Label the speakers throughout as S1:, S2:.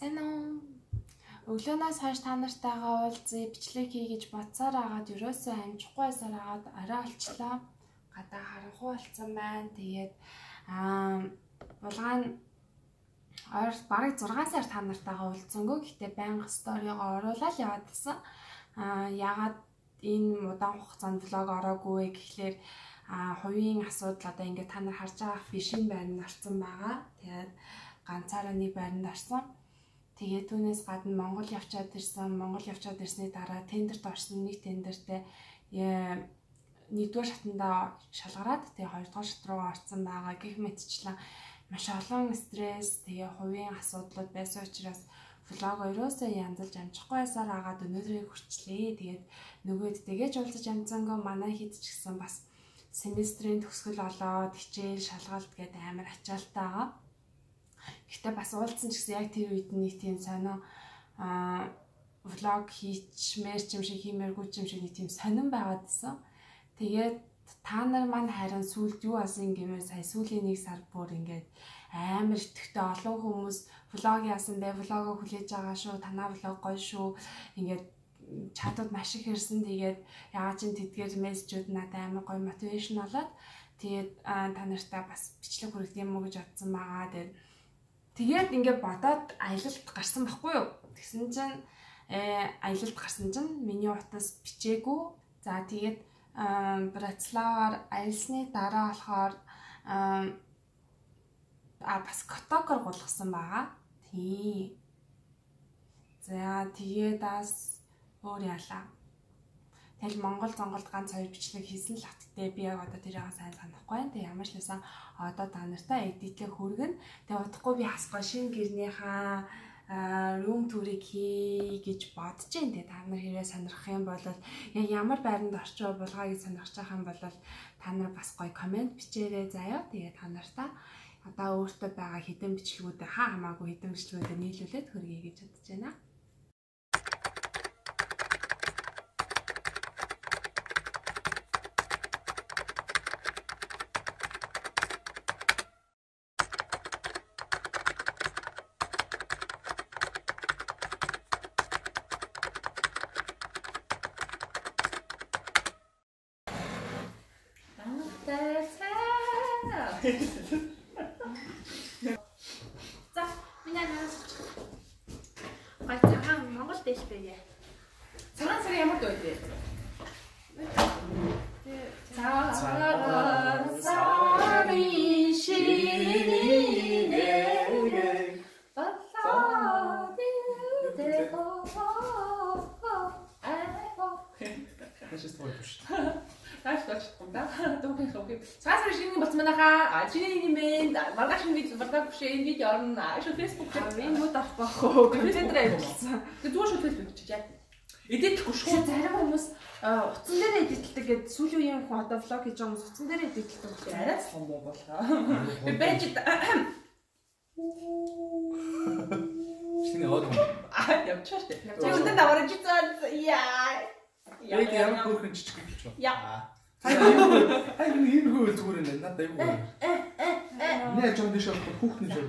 S1: Сайн уу? Өглөөнөөс хойш та нартайгаа уулзъя, бичлэг хий гэж бодсоор агаад ерөөсөө амжихгүй байсаар агаад орой олчлоо. Гадаа харанхуй болсон байна. Тэгээд булгаан ойр бараг 6 сар та нартайгаа уулзсангүй. Гэхдээ байнга story-гоо оруулаад яваад байсан. Яагаад энэ удаан хугацаанд vlog ороогүй вэ гэхлээр хувийн асуудал одоо ингээд та нар харж байгаа бишин байранд орсон байгаа. Тэгээд ганцаараа нэг байранд орсон. Тэгээд түүнээс гадна Монгол явчаад ирсэн. Монгол явчаад ирсний дараа тендерт орсон. Нэг тендертэй нэгдүгээр шатандаа шалгараад тэгээ хоёрдугаар шат руу орсон байгаа. Гэх мэтчлэн маш олон стресс, тэгээ хувийн асуудлууд байсан учраас vlog ерөөсөө янзалж амжихгүй байсаар агаад өнөөдрийг хүрчлээ. Тэгээд нөгөөд тэгэж уулзаж амжсангүй манай хэд ч гэсэн бас семестрийн төгсгөл олоод хичээл, шалгалт гэдэг амар ачаалттай байгаа. Гэхдээ бас уулзсан ч гэсэн яг тэр үед нэг тийм сонио vlog хийчмээр ч юм шиг хиймээргүй ч юм шиг нэг тийм сонин байгаадсэн. Тэгээд та нар маань харин сүүлд юу асан гэмээр сая сүүлийн нэг сар бүр ингээд амар итгэвтэй олон хүмүүс vlog яасан бэ, vlog-оо хүлээж байгаа шүү, танаа vlog гоё шүү, ингээд чатууд маш их ирсэн. Тэгээд яагаад ч тэдгээр мессежүүд надад амар гоё мотивашн болоод тэгээд та нартай бас бичлэг хүргэх юм уу гэж бодсон байгаа. Тэгээд ингээд бодоод аялалд гарсан байхгүй юу? Тэгсэн чинь аялалд гарсан чинь миний утас бичээгүй. За тэгээд Братиславаар аялсны дараа болохоор бас котокор гулгасан байгаа. Тий. За тэгээд бас өөр ялаа. Тэгэл Монгол зонголд ганц хоёр бичлэг хийсэн л хаттай. Би яг одоо тэрийг сайн санахгүй байна. Тэг ямар ч байсан одоо та нартай эдитлэг хүргэн. Тэг удахгүй би хасгаа шинэ гэрнийхаа room tour-ыг хий гэж бодож байна. Тэг та нар хэрэг сонирхох юм бол яг ямар байранд орчоо булгаа гэж сонирхож байгаа юм бол та нар бас гоё комент бичээрэй заяа. Тэгээ та нартай одоо өөртөө байгаа хэдэн бичлэгүүдээ хаа хамаагүй хэдэн бичлэгүүдээ нийлүүлээд хүргэе гэж бодож байна. За, миний анаас гой цагаан Монгол дэлбэе.
S2: Цагаан сар ямар дуу вэ?
S1: Цагаан сарын шинэ болоод
S3: Таашаас тоо биш.
S2: Тааш таашгүй да. Дүүхийн хөвгөө. Цагаан сарын шинэ болсон манайхаа. Чиний нэг юм бэ. Маргааш энэ видео маргааш биш энэ видео орно. Шууд Facebook дээр
S1: энэ мод авах байх уу? Компьютерээр ажилласан.
S2: Тэг зүгээр шууд Facebook чиж яа. Эдитлэхгүй шүү.
S1: Зарим хүмүүс утсан дээр эдитлдэг гэд сүүлийн үеийн хүн одоо vlog хийж байгаа хүмүүс утсан дээр эдитлдэг болсон.
S2: Арай том боо болгоо. Би байж
S3: Чиний од.
S2: Явчихаа штэ. Чи өндөн даваарч цаа. Яа.
S3: Яг ямар хөөрхөн жижиг гэж байна.
S2: Яа.
S3: Ай энэ хөө зүгээр нэ надад айгүй. Нэ жоо дэш олох хүүхний жоо.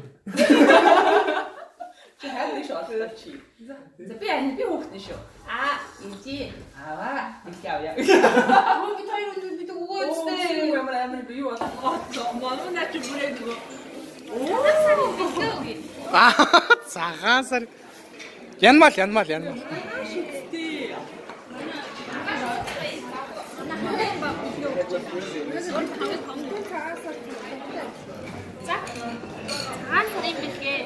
S2: Чи хайр дэш олох чи. За би ань би хүүхний шүү. Аа инжи аваа бэлгээ авъя.
S1: Хөө би хоёр өдөр бид өгөө үстэй.
S2: Ямар амар би юу болох вэ? Манай чи бүрээ нөгөө.
S1: Оо бэлгээ өгье.
S3: Аа цагаан сар. Янмал янмал янмал.
S2: Шүттэй.
S1: За цагаан сарын бэлгээ.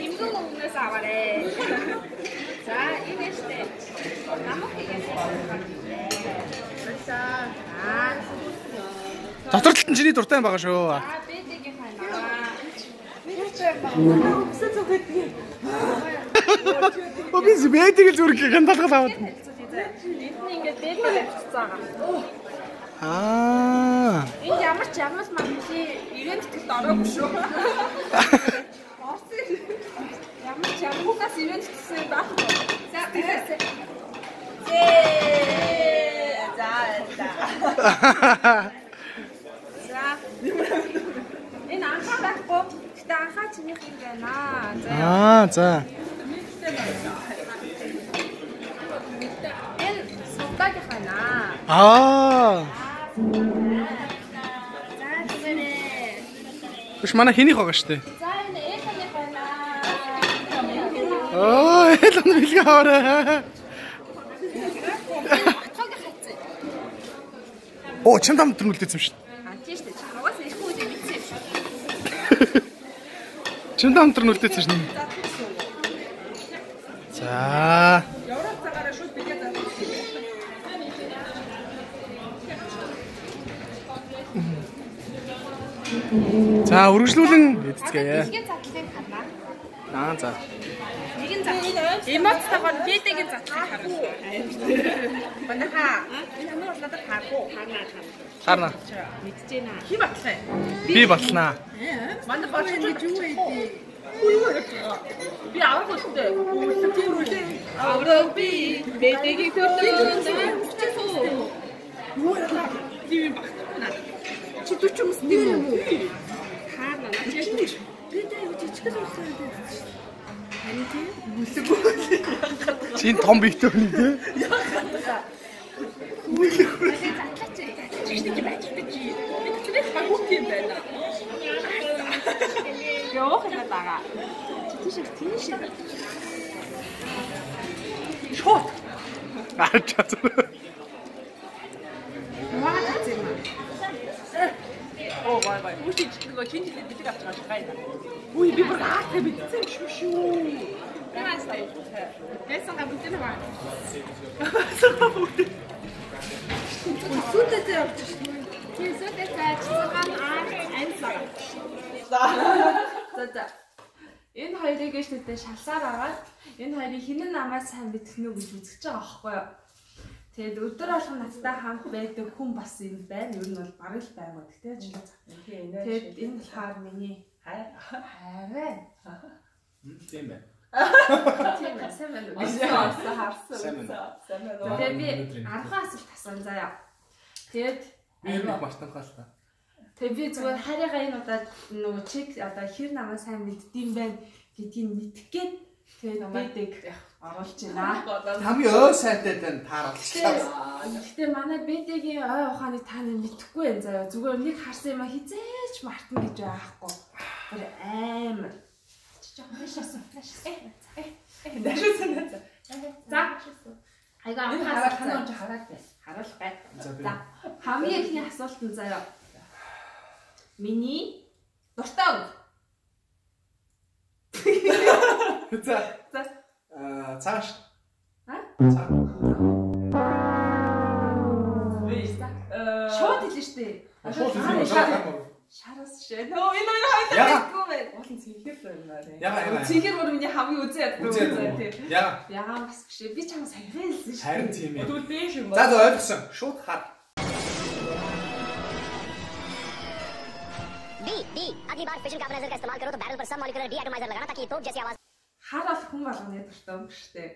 S1: Эмгэн өвгнөөс аваарэ. За энэ штэ. Намуу хийгээс. За.
S3: Дотор талд нь чиний дуртай юм байгаа шүү.
S1: За бэдэгийнх байна.
S2: Өсөө зүгэдгийг.
S3: Оо би бэдэг л зүрх хямдалгал аваад.
S1: Энд нь ингээд бэдэг авчицсан байгаа.
S3: Аа.
S1: Энд ямар ч ямар магадлалын 90 тэтгэл ороогүй шүү. Орсон. Ямар ч ямгаас 90 тэтгэлсэн байхгүй. За тэгээс.
S2: За за.
S1: За. Энэ анхаа байхгүй. Гэтэ анхаа Батгаа чинийх юм байна. За.
S3: Аа, за.
S1: Энэ сувдагийнх байна.
S3: Аа.
S1: За түгээрээ.
S3: Биш манай хинийх байгаа шүү дээ.
S1: За энэ Элоных байна.
S3: Аа, Элон бэлгээ аваарай.
S1: Батгагийн хайцсан.
S3: Оо, чам там тэр үлдээсэн юм шүү дээ.
S1: А тийм шүү дээ. Угаасаа их үедээ мэдсэн юм шүү.
S3: Чам там тэр үлдээсэн шүү дээ. За.
S2: Европ цагаараа шууд бэлгээ заасан.
S3: За, үргэлжлүүлэн эцгээе.
S1: Бэлгийн задлыг харна.
S3: Аа, за.
S1: Нэгэн задлал.
S2: Эмоцтойгоор бэдэгийн задлыг харна. Манайхаа энэ хамгийн гол надад харахгүй.
S3: Харна.
S1: Мэдчихэв наа.
S2: Хи батлаа.
S3: Би батлнаа.
S2: Манай боч юу вэ? Юу вэ? Би авах өстэй. Үлээ. Авраг би бэдэгийн хөлөө. Юу яа? Тийм юм багтахгүй надад.
S1: Чи 40 хүмүүс тийм юм уу? Харна. Наа.
S2: Би дэ юу жижиг л болсон юм дээ.
S1: Харин тийм.
S3: Чи энэ том биетэй хүн тий.
S1: Бэлгийн задлаач.
S2: Жижиг нэг байж чи. Би тэрийг баггүй юм байна.
S1: Явах юм байгаа. Чи тийш тийш.
S2: Шууд.
S3: Аа, чаа.
S1: Маа гэсэн юм.
S2: Оо гой гой. Үгүй чи нөгөө шинэ жилийн бэлэг авч байгаа шиг гайна. Үгүй би бүр аатай мэдсэн юм шүү шүү.
S1: Яасан. Яасан га бүтэн ба.
S2: Сүнтэй зэ авч шүү.
S1: Тийм сүнтэй цайцсан аа анцаа.
S2: За.
S1: За за. Энэ хоёрыг шүү дээ шалсаар агаад энэ хоёрыг хинэн намайг сайн мэдэх нү гэж үзэж байгаа аахгүй юу. Тэгээд өдөр болгон надтай хамт байдаг хүн бас энэ байна. Ер нь бол бараг л байгуу. Тэгтээ ч. Тэгээд энэ болохоор миний
S2: Хайр.
S1: хайр байна.
S3: Тийм байна.
S1: Тийм ээ, сайн байна уу?
S2: Харсан харсан.
S3: Сайн байна.
S2: Сайн байна.
S1: Тэгээд би 10 асуулт асуусан заяа. Тэгээд
S3: Би ер нь их мартамхаа л та.
S1: Тэгээд би зүгээр харьяага энэ удаа нөгөө чиг одоо хэр намайг сайн мэддэм байх гэдгийг мэдэх гээд тэгээд бэдэг оруулж байна.
S3: Хамгийн ой сайтай тань тааруулчлаа.
S1: Гэхдээ манай бэдэгийн ой ухааныг та нар мэдэхгүй байх заяа. Зүгээр нэг харсан юм а хизээч мартна гэж байхгүй. Бүр амар. Чи жоохон наашаасан. Наашаасан.
S2: Наашаасан.
S1: За. Айгаа
S2: Энэ
S1: хараад
S2: хараад танаа ч хараад бай.
S1: Харуулах бай.
S3: За би.
S1: За. Хамгийн эхний асуулт нь заяа. Миний дуртай өнгө.
S3: За.
S1: За.
S3: Аа, цааш.
S1: А?
S3: Цааш.
S1: За. Шууд хэлнэ штэ.
S3: Шууд хэлнэ юм.
S1: Шараас шээ. Нөө энэ хоёр хоёлаа
S3: Яга.
S1: мэдгүй байна.
S2: Уул нь цэнхэр л байна нэ.
S3: Яга яга.
S1: Цэнхэр бүр миний хамгийн үзэн яддаг
S3: Үзэн
S1: үзэн
S3: яддаг.
S1: тий.
S3: Яга.
S1: Ягаан бас биш ээ. Би чам саяхан хэлсэн шүү.
S3: Харин тийм ээ.
S2: Тэгвэл бэж юм
S3: За за ойлгосон. Шууд хар.
S4: B B अगली बार फिशन कार्बनाइजर का इस्तेमाल करो तो बैरल पर सब मॉलिक्यूलर डी एटमाइजर लगाना ताकि तोप जैसी आवाज
S1: Хар бол хүн болгоны дуртай өнгө шүү дээ.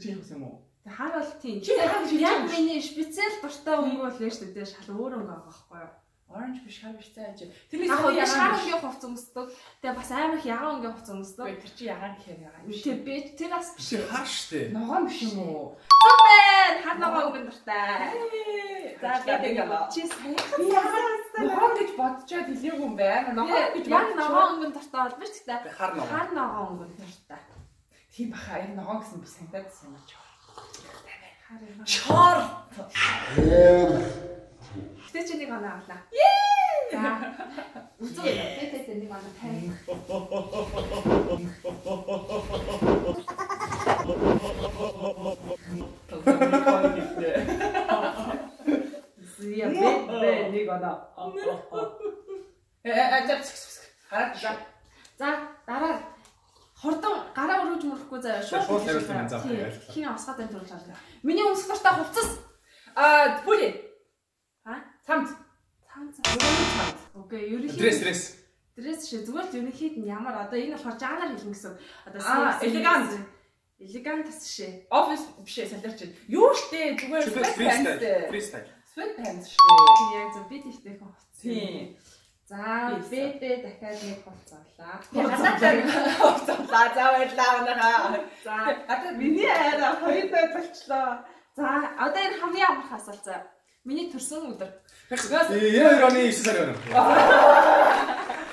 S3: Чи юм юм уу?
S1: Тэг хар бол тийм.
S2: Чи хар шилжиж
S1: Яг
S2: байгаа шүү.
S1: миний специал дуртай өнгө бол яаш дээ. Шал өөр өнгө байгаа байхгүй юу?
S2: Orange биш хар биш цаа чи. Тэрний
S1: Яг
S2: сая
S1: би шар
S2: ягаан биш.
S1: өнгийн хувцас өмсдөг. Тэгээ бас амар их ягаан өнгийн хувцас өмсдөг.
S2: Үгүй тэр чи ягаан гэхээр ягаан биш.
S1: Тэг би тэр бас биш.
S3: Чи хар штэ.
S2: Ногоон биш юм уу?
S1: Зүг байна. Хар ногоон өнгөн дуртай.
S2: За би нэг
S1: Чи саяхан
S2: Би ягаан ногоон гэж бодчоод хэлээгүй юм байна. Ногоон гэж
S1: Яг ногоон өнгөн дуртай бол биш гэхдээ
S3: Би хар ногоон.
S1: хар ногоон өнгөн дуртай.
S2: Тийм баха. Яг ногоон гэсэн би санагдаад юм чи.
S1: Хар юм.
S2: Чор.
S1: Гэтэ чи нэг оноо авлаа. За. Үзүү. Тэ тэ тэ нэг оноо тавих.
S2: Зя бэ нэг оноо. Э за хараад жаа.
S1: За дараа хурдан гараа өрөөж мөрөхгүй заяа шууд
S3: Шууд хариулт юм, за,
S1: Тийм.
S3: ойлголоо.
S1: Хин авсгаад энэ төрөл авлаа. Миний өмсөх дуртай хувцас.
S2: А бүли.
S1: А?
S2: Цамд.
S1: Цаан цаан.
S2: Цамд.
S1: Окей, ерөнхийдөө
S3: Дресс дресс.
S1: Дресс шиг зүгээр л ерөнхийд нь ямар одоо энэ болохоор жанр хэлнэ гэсэн. Одоо
S2: Аа,
S1: секси,
S2: элегант.
S1: Элегант бас шээ.
S2: Офис биш ээ солиорч байна. Юу штэ зүгээр
S3: Чи
S2: sweatpants.
S3: фристайл. Фристайл.
S2: Sweatpants штэ.
S1: Тийм яг зөв би тийхтэй хувцас.
S2: Тийм.
S1: За, БД дахиад нэг болцоолаа.
S2: Болцоолаа. За баярлалаа өнөөхөө.
S1: За,
S2: Одоо
S1: миний арай хоёр бай болчлоо. За, одоо энэ хамгийн амархан асуулт заа. Миний төрсөн өдөр.
S3: 92 оны 9 сарын 20.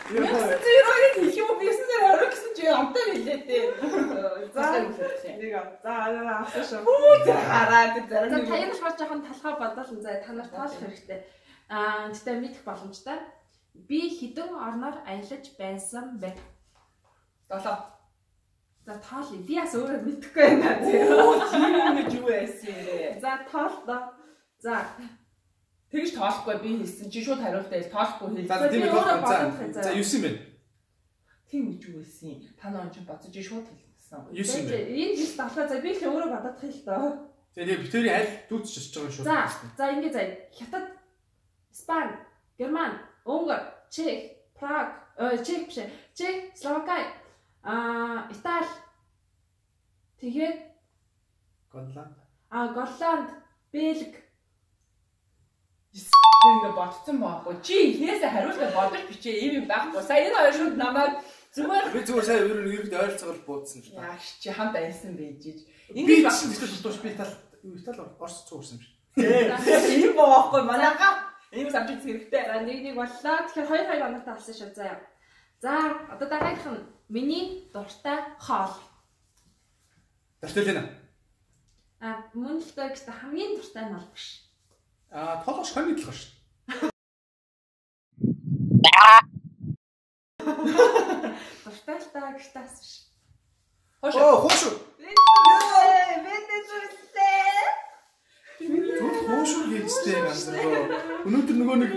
S2: 992-ыг хэлэх юм уу? Би 9 сарын 20 гэсэн чи амтаар хэлээ дээ.
S1: За, нэг за арай авсан шүү.
S2: Хүү тэр хараад зарим
S1: За,
S2: нэг.
S1: таян болохоор жоохон талхаа бодоолн заа. Та нар тоолох хэрэгтэй. Аа, тэгтээ мэдэх боломжтой. Би хэдэн орноор аялаж байсан бэ?
S2: 7.
S1: За, тоолъё. Би бас өөрөө мэдэхгүй байна.
S2: Оо, тийм юм гэж юу байсан юм бэ?
S1: За, тоолдоо. За,
S2: Тэгж тоолохгүй би хэлсэн чи шууд хариултаа хэл тоолохгүй хэл.
S3: За тийм
S1: Би
S3: ээ
S1: өөрөө
S3: тоолох.
S1: бодох юм,
S3: За
S1: за.
S3: за 9 юм байна.
S2: Тийм гэж юу байсан юм? Та нар он ч бодож чи шууд хэлсэн.
S3: 9 юм байна.
S1: Энэ жил 7 за би л өөрөө бодох юм л доо.
S3: Тэгээ битэрийн аль дүүцч очиж байгаа юм шууд.
S1: За, за ингэ заа. Хятад, Испани, Герман, Унгар, Чех, Праг, Чех биш ээ. Чех, Словакия, Итали. Тэгээд
S3: Голланд.
S1: Голланд, Бельги.
S2: Тэр ингээ бодсон байхгүй. Чи эхнээсээ хариултаа бодож бичээ ийм юм байхгүй. Сая энэ хоёр шууд намайг зүгээр
S3: Би зүгээр сая ер нь ерөөд ойролцоогоор буудсан л та.
S2: яаш чи хамт аялсан байж ич.
S3: Би
S2: Ингэж баг.
S3: чинь тэгтэл дутууш би Итали Итали Орос цуурсан юм шиг.
S2: Тийм байхгүй манайха. Ийм самч үзэх хэрэгтэй.
S1: За нэг нэг боллоо. Тэгэхээр хоёр хоёр оноотой болсон шүү заяа. За, одоо дараагийнх нь миний дуртай хоол.
S3: Тартэлэнэ.
S1: Мөн л дөө гэхдээ хамгийн дуртай нь бол биш.
S3: Толгош хонь идэх шүү.
S1: Дуртай л даа гэхдээ бас биш.
S2: Хоош.
S3: Оо, хууш.
S1: Бид зүйлээ.
S3: Түр хуушур хийжтэй ганцраа. Өнөөдөр нөгөө нэг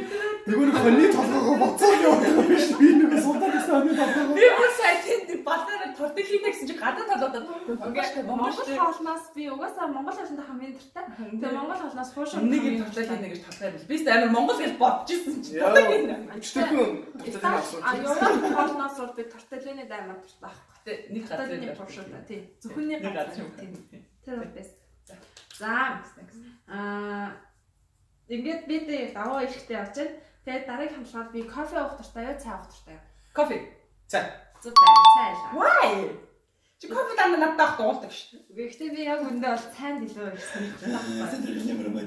S3: хоньны толгоогоо боцоод яваад байгаа юм шиг. Би нөгөө султан гэсэн хоньны толгоогоо.
S2: Би бүр сая тэнд балаараа тортил хийнэ гэсэн чи гадаа толгойд Монгол
S1: Монгол хоолноос би угаасаа Монгол хоолнд хамгийн дуртай. Тэгээ Монгол хоолноос хуушур
S2: нэг юм тортил хийнэ гэж толгой бил. Би амар Монгол гэж бодож ирсэн чи тортил хийнэ.
S3: Өчтөрхөн тортилын асууж.
S1: Европ хоолноос бол би тортилинед амар дуртай байхгүй.
S2: Тэ нэг газар
S1: Тортилины хуушур тий. Зөвхөн нэг
S2: нэг
S1: газар
S2: газар.
S1: тий. Тэр бол бэс. За ингээд бид даваа ирэхтэй явж байна. Тэгээд дараагийн хамтлагаар би кофе уух дуртай юу, цай уух дуртай юу?
S2: Кофе.
S3: Цай.
S1: Зүг байна. Цай л.
S2: Why? Чи кофе дандаа надад авах дуулдаг шүү.
S1: Гэхдээ би яг үндэ бол цайнд илүү их сонирхолтой.
S3: Ямар юм бэ?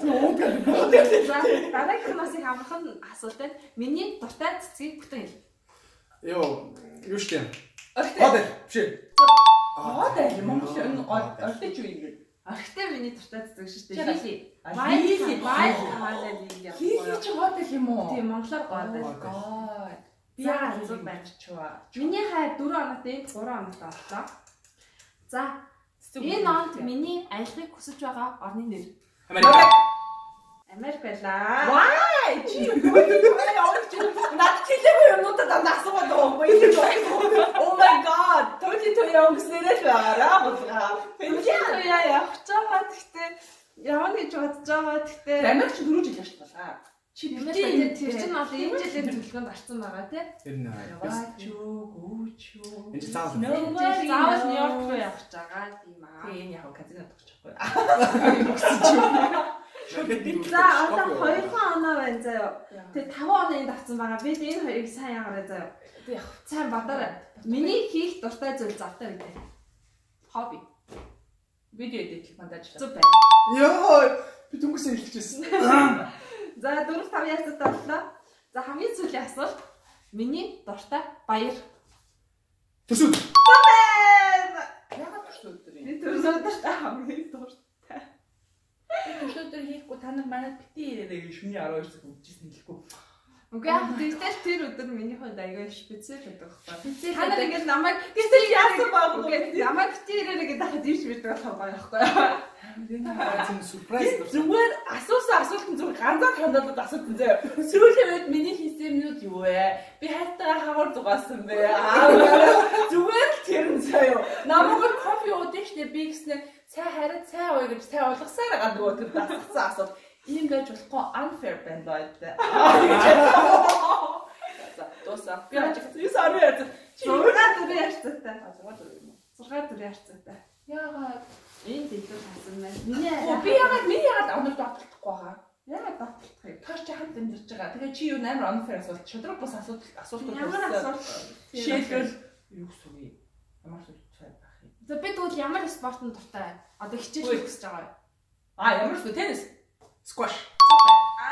S3: Тэг уудаг.
S1: За дараагийнх нь бас их амархан асуулт байна. Миний дуртай цэцгийг бүтэн хэл.
S3: Йоо, юу штэ.
S2: Орхитой.
S3: Гол биш ээ.
S2: Гол айл Монгол энэ гол орхитой ч юу юм бэ?
S1: Орхитой миний дуртай цэцэг шүү дээ.
S2: Хили.
S1: Хили.
S2: Хили.
S1: Wild Camellia lily.
S2: Хили чи гол айл юм уу?
S1: Тийм монголоор гол айл.
S2: God. Би
S1: За,
S2: яагаад
S1: зүг
S2: зүг
S1: байна.
S2: чуваа.
S1: Миний хайр 4 оноотой, энд 3 оноотой боллоо. За энэ онд миний аялахыг хүсэж байгаа орны нэр.
S3: Америк.
S1: Америк байлаа.
S2: Why? Чи юу явж чи над хэлээгүй юмнуудаа дандаа асуугаад байгаа юм байна. Oh my god. Толи тоя өнгөснөрөө л байгаараа болгоо.
S1: Пенсион яа явах гэж байгаа. Гэхдээ явна гэж бодож байгаа. Гэхдээ
S2: Америк чи дөрөв жил явж болгаа. Чи
S1: тэр чинь бол энэ жилийн төлөвлөгөөнд орсон байгаа тий.
S3: Тэр нэ.
S2: Яваач юу, гүүч юу.
S3: Энэ чи заавал.
S2: No.
S1: Энэ жил заавал Нью-Йорк руу явах гэж байгаа тийм аа.
S2: Тэгээ энэ яг казино тогтчихгүй.
S1: За одоо 2 оноо байна заяа. Тэгээ 5 оноо энд авсан байгаа. Бид энэ хоёрыг сайн ягараа заяа.
S2: Тэг яг
S1: Сайн бодоорой. Миний хийх дуртай зүйл завтай гэдэг. Хобби.
S2: Видео эдит монтажлаа.
S1: Зүг байна.
S3: Йоо, би дөнгөсөө хэлчихсэн.
S1: За 4 5 яцтай боллоо. За хамгийн сүүлийн асуулт. Миний дуртай баяр.
S3: Төсөв.
S2: Яагаад төрсөн өдөр юм?
S1: Би төрсөн өдөрт хамгийн дуртай.
S2: Төрсөн өдөр хийхгүй та нар манад бити ирээрэй гэж шөнийн 12 цаг өгчээсэн хэлэхгүй.
S1: Үгүй яг тэгтэл тэр өдөр миний хувьд аягүй специал өдөр байхгүй. Та нар
S2: Та
S1: ингээд намайг
S2: Тэгтэл яасан баа
S1: Үгүй намайг бити ирээрэй гэдэг хахад ирж мэддэг болох гоё байхгүй юу?
S3: Тийм сюрприз.
S2: Зүгээр асуусан асуулт нь зүгээр ганцаар хандаад асуулт нь заяа. Сүүлийн үед миний хийсэн юмнууд юу вэ? Би хайртайгаа хавар зугаасан бэ. Зүгээр л тэр нь заяа. Намайг кофе уудын штэ би гэснээр цай хараа цай ууя гэж цай уулгасаар байгаа нөгөө тэр дасгасан асуулт. Ийм байж болохгүй unfair байна доо. За дуусаа. Би ажиг. 9:12 ярьсан. Чи
S1: 6 4 ярьцаатай.
S2: 6 4 юм уу?
S1: 6 4 ярьцаатай.
S2: Яагаад?
S1: Энд илүү хасан байна. Миний
S2: Оо би яагаад миний яагаад онорт одлохгүй байгаа? Яагаад батлах юм? Тооч чи хамт амьдарч байгаа. Тэгээ чи юу амар unfair асуулт. Шудраг бус асуудал асуултууд
S5: Ямар асуулт?
S2: Жишээлбэл юу гэсэн үг юм? Ямар асуулт байх юм?
S1: За би тэгвэл ямар спортод дуртай? Одоо хичээл хийх гэж байгаа юу?
S2: А ямар ч теннис.
S3: Squash.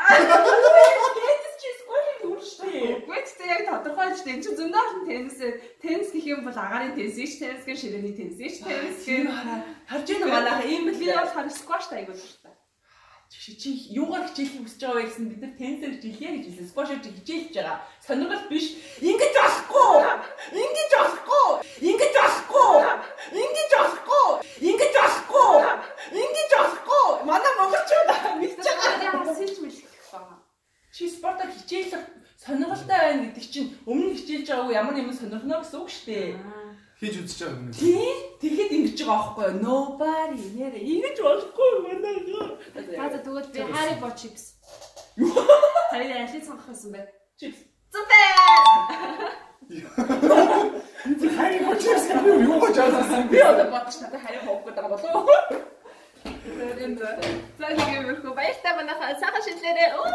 S2: Теннис чи сквашийг дүүрч шүү дээ.
S5: Үгүй ч тэ яг тодорхой ч энэ чинь зөндөө олон теннис теннис гэх юм бол агаарын теннис, ич теннис гэх ширээний теннис, ич теннис
S2: Тийм
S5: гэх
S2: хараа. Харж байна уу манайха ийм л
S5: би болохоор скваш айгуу дуртай.
S2: Чи юугаар хичээлхийг хүсэж байгаа вэ гэсэн бид нар теннисээр хичээлье гэж хэлсэн. Сквашаар чи хичээлж байгаа. Сонирхол биш. Ингэж болохгүй. Ингэж болохгүй. Ингэж болохгүй. Ингэж болохгүй. Ингэж болохгүй. Ингэж болохгүй. Манай монголчууд мэдж байгаа.
S5: Яг сэлж мэлэх байгаа.
S2: Чи спортоор хичээлэх сонирхолтой байна гэдэг чинь өмнө хичээлж байгаагүй ямар нэгэн сонирхно гэсэн үг шүү дээ.
S3: Хийж үзэж байгаа юм.
S2: Тий. Тэгэхэд ингэж байгаа байхгүй юу? Nobody нэрэ ингэж болохгүй манайхаа.
S1: За за тэгвэл би Haribo chips. Харин алийг сонгох байсан бэ?
S2: Chips.
S5: Зүг бэ.
S3: Би Haribo chips гэх юм юу гэж ойлгосон
S2: Би одоо бодож надад харин ховох гэдэг байгаа болов уу?
S5: За нэг юм хөө баяртай манайхаа сайхан шинэлээрээ. Оо.